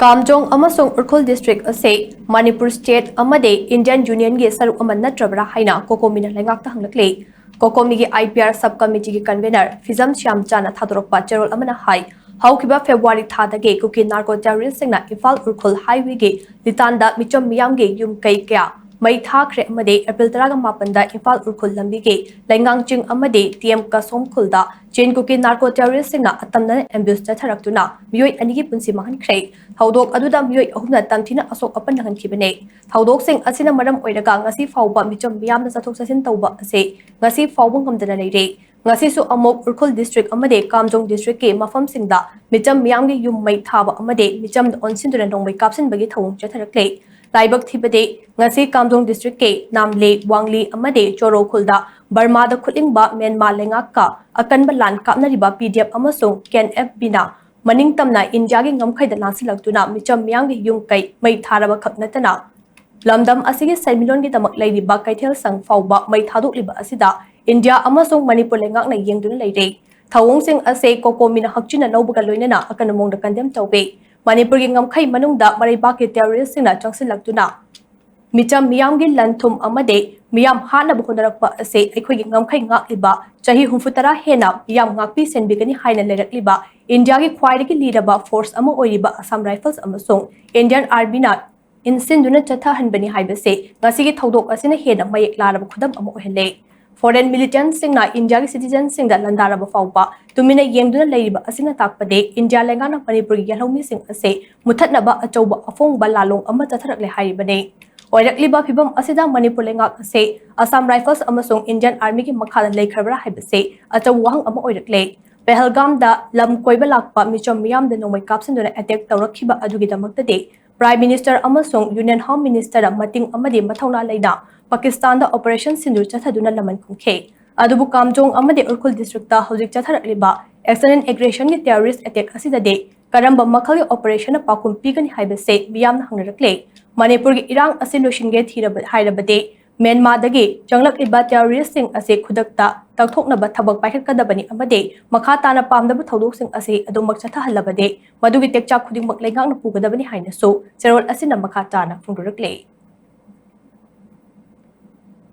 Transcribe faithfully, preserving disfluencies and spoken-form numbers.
ꯀꯥꯝꯖꯣꯡ ꯑꯃꯁꯨꯡ ꯎꯈ꯭ꯔꯨꯜ ꯗꯤꯁꯇ꯭ꯔꯤꯛ ꯑꯁꯤ ꯃꯅꯤꯄꯨꯔ ꯁ꯭ꯇꯦꯠ ꯑꯃꯗꯤ ꯏꯟꯗꯤꯌꯟ ꯌꯨꯅꯤꯌꯟꯒꯤ ꯁꯔꯨꯛ ꯑꯃ ꯅꯠꯇ꯭ꯔꯕ꯭ꯔꯥ ꯍꯥꯏꯅ ꯀꯣꯀꯣꯃꯤꯅ ꯂꯩꯉꯥꯛꯇ ꯍꯪꯂꯛꯂꯤ꯫ ꯀꯣꯀꯣꯃꯤꯒꯤ ꯑꯥꯏ ꯄꯤ ꯑꯥꯔ ꯁꯕ ꯀꯃꯤꯇꯤꯒꯤ ꯀꯟꯚꯦꯅꯔ ꯐꯤꯖꯝ ꯁ꯭ꯌꯥꯝꯆꯥꯅ ꯊꯥꯗꯣꯔꯛꯄ ꯆꯦꯔꯣꯜ ꯑꯃꯅ ꯍꯥꯏ, ꯍꯧꯈꯤꯕ ꯐꯦꯕ꯭ꯔꯨꯋꯥꯔꯤ ꯊꯥꯗꯒꯤ ꯀꯨꯀꯤ ꯅꯥꯔꯀꯣ ꯇꯦꯔꯣꯔꯤꯁꯁꯤꯡꯅ ꯏꯝꯐꯥꯜ ꯎꯈ꯭ꯔꯨꯜ ꯍꯥꯏꯋꯦꯒꯤ ꯂꯤꯇꯥꯟꯗ ꯃꯤꯆꯝ ꯃꯤꯌꯥꯝꯒꯤ ꯌꯨꯝ ꯀꯩ ꯀꯌꯥ ꯃꯩ ꯊꯥꯈ꯭ꯔꯦ ꯑꯃꯗꯤ ꯑꯦꯄ꯭ꯔꯤꯜ ꯇꯔꯥꯃꯥꯄꯟꯗ ꯏꯝꯐꯥꯜ ꯎꯈ꯭ꯔꯨꯜ ꯂꯝꯕꯤꯒꯤ ꯂꯩꯉꯥꯡ ꯆꯤꯡ ꯑꯃꯗꯤ ꯇꯤ ꯑꯦꯝ ꯀꯁꯣꯝ ꯈꯨꯜꯗ ꯆꯦꯟ ꯀꯨꯀꯤ ꯅꯥꯔꯀꯣ ꯇꯦꯔꯣꯔꯤꯁꯁꯤꯡꯅ ꯑꯇꯝꯅꯅ ꯑꯦꯝꯕ꯭ꯌꯨꯁ ꯆꯠꯊꯔꯛꯇꯨꯅ ꯃꯤꯑꯣꯏ ꯑꯅꯤꯒꯤ ꯄꯨꯟꯁꯤ ꯃꯥꯡꯍꯟꯈ꯭ꯔꯦ꯫ ꯊꯧꯗꯣꯛ ꯑꯗꯨꯗ ꯃꯤꯑꯣꯏ ꯑꯍꯨꯝꯅ ꯇꯝꯊꯤꯅ ꯑꯁꯣꯛ ꯑꯄꯟ ꯅꯪꯍꯟꯈꯤꯕꯅꯦ꯫ ꯊꯧꯗꯣꯛꯁꯤꯡ ꯑꯁꯤꯅ ꯃꯔꯝ ꯑꯣꯏꯔꯒ ꯉꯁꯤ ꯐꯥꯎꯕ ꯃꯤꯆꯝ ꯃꯤꯌꯥꯝꯅ ꯆꯠꯊꯣꯛ ꯆꯠꯁꯤꯟ ꯇꯧꯕ ꯑꯁꯤ ꯉꯁꯤ ꯐꯥꯎꯕ ꯉꯝꯗꯅ ꯂꯩꯔꯦ꯫ ꯉꯁꯤꯁꯨ ꯑꯃꯨꯛ ꯎꯈ꯭ꯔꯨꯜ ꯗꯤꯁꯇ꯭ꯔꯤꯛ ꯑꯃꯗꯤ ꯀꯥꯝꯖꯣꯡ ꯗꯤꯁꯇ꯭ꯔꯤꯛꯀꯤ ꯃꯐꯝꯁꯤꯡꯗ ꯃꯤꯆꯝ ꯃꯤꯌꯥꯝꯒꯤ ꯌꯨꯝ ꯃꯩ ꯊꯥꯕ ꯑꯃꯗꯤ ꯃꯤꯆꯝꯗ ꯑꯣꯟꯁꯤꯟꯗꯨꯅ ꯅꯣꯡꯃꯩ ꯀꯥꯞꯁꯤꯟꯕꯒꯤ ꯊꯧꯑꯣꯡ ꯆꯠꯊꯔꯛꯂꯦ꯫ ꯂꯥꯏꯕꯛ ꯊꯤꯕꯗꯤ, ꯉꯁꯤ ꯀꯥꯝꯖꯣꯡ ꯗꯤꯁꯇ꯭ꯔꯤꯛꯀꯤ ꯅꯥꯝꯂꯦ, ꯋꯥꯡꯂꯤ ꯑꯃꯗꯤ ꯆꯣꯔꯣ ꯈꯨꯜꯗ ꯕꯔꯃꯥꯗ ꯈꯨꯠꯂꯤꯡꯕ ꯃ꯭ꯌꯥꯟꯃꯥꯔ ꯂꯩꯉꯥꯛꯀ ꯑꯀꯟꯕ ꯂꯥꯟ ꯀꯥꯞꯅꯔꯤꯕ ꯄꯤ ꯗꯤ ꯑꯦꯐ ꯑꯃꯁꯨꯡ ꯀꯦ ꯑꯦꯟ ꯑꯦꯐ ꯕꯤꯅ ꯃꯅꯤꯡ ꯇꯝꯅ ꯏꯟꯗꯤꯌꯥꯒꯤ ꯉꯝꯈꯩꯗ ꯂꯥꯟꯁꯤꯜꯂꯛꯇꯨꯅ ꯃꯤꯆꯝ ꯃꯤꯌꯥꯝꯒꯤ ꯌꯨꯝ ꯀꯩ ꯃꯩ ꯊꯥꯔꯕ ꯈꯛ ꯅꯠꯇꯅ, ꯂꯝꯗꯝ ꯑꯁꯤꯒꯤ ꯁꯦꯟꯃꯤꯠꯂꯣꯟꯒꯤꯗꯃꯛ ꯂꯩꯔꯤꯕ ꯀꯩꯊꯦꯜ ꯁꯪ ꯐꯥꯎꯕ ꯃꯩ ꯊꯥꯗꯣꯛꯂꯤꯕ ꯑꯁꯤꯗ ꯏꯟꯗꯤꯌꯥ ꯑꯃꯁꯨꯡ ꯃꯅꯤꯄꯨꯔ ꯂꯩꯉꯥꯛꯅ ꯌꯦꯡꯗꯨꯅ ꯂꯩꯔꯦ꯫ ꯊꯧꯑꯣꯡꯁꯤꯡ ꯑꯁꯤ ꯀꯣꯀꯣꯃꯤꯅ ꯍꯛꯆꯤꯟꯅ ꯂꯧꯕꯒ ꯂꯣꯏꯅꯅ ꯑꯀꯟꯕ ꯃꯑꯣꯡꯗ ꯀꯟꯗꯦꯝ ꯇꯧꯏ꯫ ꯃꯅꯤꯄꯨꯔꯒꯤ ꯉꯝꯈꯩ ꯃꯅꯨꯡꯗ ꯃꯔꯩꯕꯥꯛꯀꯤ ꯇꯦꯔꯣꯔꯤꯁꯁꯤꯡꯅ ꯆꯪꯁꯤꯜꯂꯛꯇꯨꯅ ꯃꯤꯆꯝ ꯃꯤꯌꯥꯝꯒꯤ ꯂꯟ ꯊꯨꯝ ꯑꯃꯗꯤ ꯃꯤꯌꯥꯝ ꯍꯥꯠꯅꯕ ꯍꯣꯠꯅꯔꯛꯄ ꯑꯁꯤ ꯑꯩꯈꯣꯏꯒꯤ ꯉꯝꯈꯩ ꯉꯥꯛꯂꯤꯕ ꯆꯍꯤ ꯍꯨꯝꯐꯨ ꯇꯔꯥ ꯍꯦꯟꯅ ꯃꯤꯌꯥꯝ ꯉꯥꯛꯄꯤ ꯁꯦꯟꯕꯤꯒꯅꯤ ꯍꯥꯏꯅ ꯂꯩꯔꯛꯂꯤꯕ ꯏꯟꯗꯤꯌꯥꯒꯤ ꯈ꯭ꯋꯥꯏꯗꯒꯤ ꯂꯤꯔꯕ ꯐꯣꯔꯁ ꯑꯃ ꯑꯣꯏꯔꯤꯕ ꯑꯁꯥꯝ ꯔꯥꯏꯐꯜꯁ ꯑꯃꯁꯨꯡ ꯏꯟꯗꯤꯌꯟ ꯑꯥꯔꯃꯤꯅ ꯏꯟꯁꯤꯟꯗꯨꯅ ꯆꯠꯊꯍꯟꯕꯅꯤ ꯍꯥꯏꯕꯁꯤ ꯉꯁꯤꯒꯤ ꯊꯧꯗꯣꯛ ꯑꯁꯤꯅ ꯍꯦꯟꯅ ꯃꯌꯦꯛ ꯂꯥꯔꯕ ꯈꯨꯗꯝ ꯑꯃ ꯑꯣꯏꯍꯜꯂꯦ꯫ ꯐꯣꯔꯦꯟ ꯃꯤꯂꯤꯇꯦꯟꯠꯁꯤꯡꯅ ꯏꯟꯗꯤꯌꯥꯒꯤ ꯁꯤꯇꯤꯖꯦꯟꯁꯤꯡꯗ ꯂꯥꯟꯗꯥꯔꯕ ꯐꯥꯎꯕ ꯇꯨꯃꯤꯟꯅ ꯌꯦꯡꯗꯨꯅ ꯂꯩꯔꯤꯕ ꯑꯁꯤꯅ ꯇꯥꯛꯄꯗꯤ ꯏꯟꯗꯤꯌꯥ ꯂꯩꯉꯥꯛꯅ ꯃꯅꯤꯄꯨꯔꯒꯤ ꯌꯦꯜꯍꯧꯃꯤꯁꯤꯡ ꯑꯁꯤ ꯃꯨꯊꯠꯅꯕ ꯑꯆꯧꯕ ꯑꯐꯣꯡꯕ ꯂꯥꯂꯣꯡ ꯑꯃ ꯆꯠꯊꯔꯛꯂꯦ ꯍꯥꯏꯔꯤꯕꯅꯤ꯫ ꯑꯣꯏꯔꯛꯂꯤꯕ ꯐꯤꯚꯝ ꯑꯁꯤꯗ ꯃꯅꯤꯄꯨꯔ ꯂꯩꯉꯥꯛ ꯑꯁꯤ ꯑꯁꯥꯝ ꯔꯥꯏꯐꯜꯁ ꯑꯃꯁꯨꯡ ꯏꯟꯗꯤꯌꯟ ꯑꯥꯔꯃꯤꯒꯤ ꯃꯈꯥꯗ ꯂꯩꯈ꯭ꯔꯕ꯭ꯔꯥ ꯍꯥꯏꯕꯁꯤ ꯑꯆꯧꯕ ꯋꯥꯍꯪ ꯑꯃ ꯑꯣꯏꯔꯛꯂꯦ꯫ ꯄꯦꯍꯜꯒꯥꯝꯗ ꯂꯝ ꯀꯣꯏꯕ ꯂꯥꯛꯄ ꯃꯤꯆꯝ ꯃꯤꯌꯥꯝꯗ ꯅꯣꯡꯃꯩ ꯀꯥꯞꯁꯤꯟꯗꯨꯅ ꯑꯦꯇꯦꯛ ꯇꯧꯔꯛꯈꯤꯕ ꯑꯗꯨꯒꯤꯗꯃꯛꯇꯗꯤ ꯄ꯭ꯔꯥꯏꯝ ꯃꯤꯅꯤꯁꯇꯔ ꯑꯃꯁꯨꯡ ꯌꯨꯅꯤꯌꯟ ꯍꯣꯝ ꯃꯤꯅꯤꯁꯇꯔꯗ ꯃꯇꯤꯡ ꯑꯃꯗꯤ ꯃꯊꯧꯅꯥ ꯂꯩꯅ ꯄꯥꯀꯤꯁꯇꯥꯟꯗ ꯑꯣꯄꯔꯦꯁꯟ ꯁꯤꯟꯗꯨꯔ ꯆꯠꯊꯗꯨꯅ ꯂꯃꯟ ꯈꯨꯝꯈꯤ꯫ ꯑꯗꯨꯕꯨ ꯀꯥꯝꯖꯣꯡ ꯑꯃꯗꯤ ꯎꯈ꯭ꯔꯨꯜ ꯗꯤꯁꯇ꯭ꯔꯤꯛꯇ ꯍꯧꯖꯤꯛ ꯆꯠꯊꯔꯛꯂꯤꯕ ꯑꯦꯛꯁꯟ ꯑꯦꯟ ꯑꯦꯒ꯭ꯔꯦꯁꯟꯒꯤ ꯇꯦꯔꯣꯔꯤꯁ ꯑꯦꯇꯦꯛ ꯑꯁꯤꯗꯗꯤ ꯀꯔꯝꯕ ꯃꯈꯜꯒꯤ ꯑꯣꯄꯔꯦꯁꯟꯅ ꯄꯥꯎꯈꯨꯝ ꯄꯤꯒꯅꯤ ꯍꯥꯏꯕꯁꯤ ꯃꯤꯌꯥꯝꯅ ꯍꯪꯅꯔꯛꯂꯦ꯫ ꯃꯅꯤꯄꯨꯔꯒꯤ ꯏꯔꯥꯡ ꯑꯁꯤ ꯂꯣꯏꯁꯤꯟꯒꯦ ꯊꯤꯔꯕ ꯍꯥꯏꯔꯕꯗꯤ ꯃ꯭ꯌꯥꯟꯃꯥꯔꯗꯒꯤ ꯆꯪꯂꯛꯂꯤꯕ ꯇꯦꯔꯣꯔꯤꯁꯁꯤꯡ ꯑꯁꯤ ꯈꯨꯗꯛꯇ ꯀꯛꯊꯣꯛꯅꯕ ꯊꯕꯛ ꯄꯥꯏꯈꯠꯀꯗꯕꯅꯤ ꯑꯃꯗꯤ ꯃꯈꯥ ꯇꯥꯅ ꯄꯥꯝꯗꯕ ꯊꯧꯗꯣꯛꯁꯤꯡ ꯑꯁꯤ ꯑꯗꯨꯃꯛ ꯆꯠꯊꯍꯜꯂꯕꯗꯤ ꯃꯗꯨꯒꯤ ꯇꯦꯛꯆꯥꯛ ꯈꯨꯗꯤꯡꯃꯛ ꯂꯩꯉꯥꯛꯅ ꯄꯨꯒꯗꯕꯅꯤ ꯍꯥꯏꯅꯁꯨ ꯆꯦꯔꯣꯜ ꯑꯁꯤꯅ ꯃꯈꯥ ꯇꯥꯅ ꯐꯣꯡꯗꯣꯔꯛꯂꯤ꯫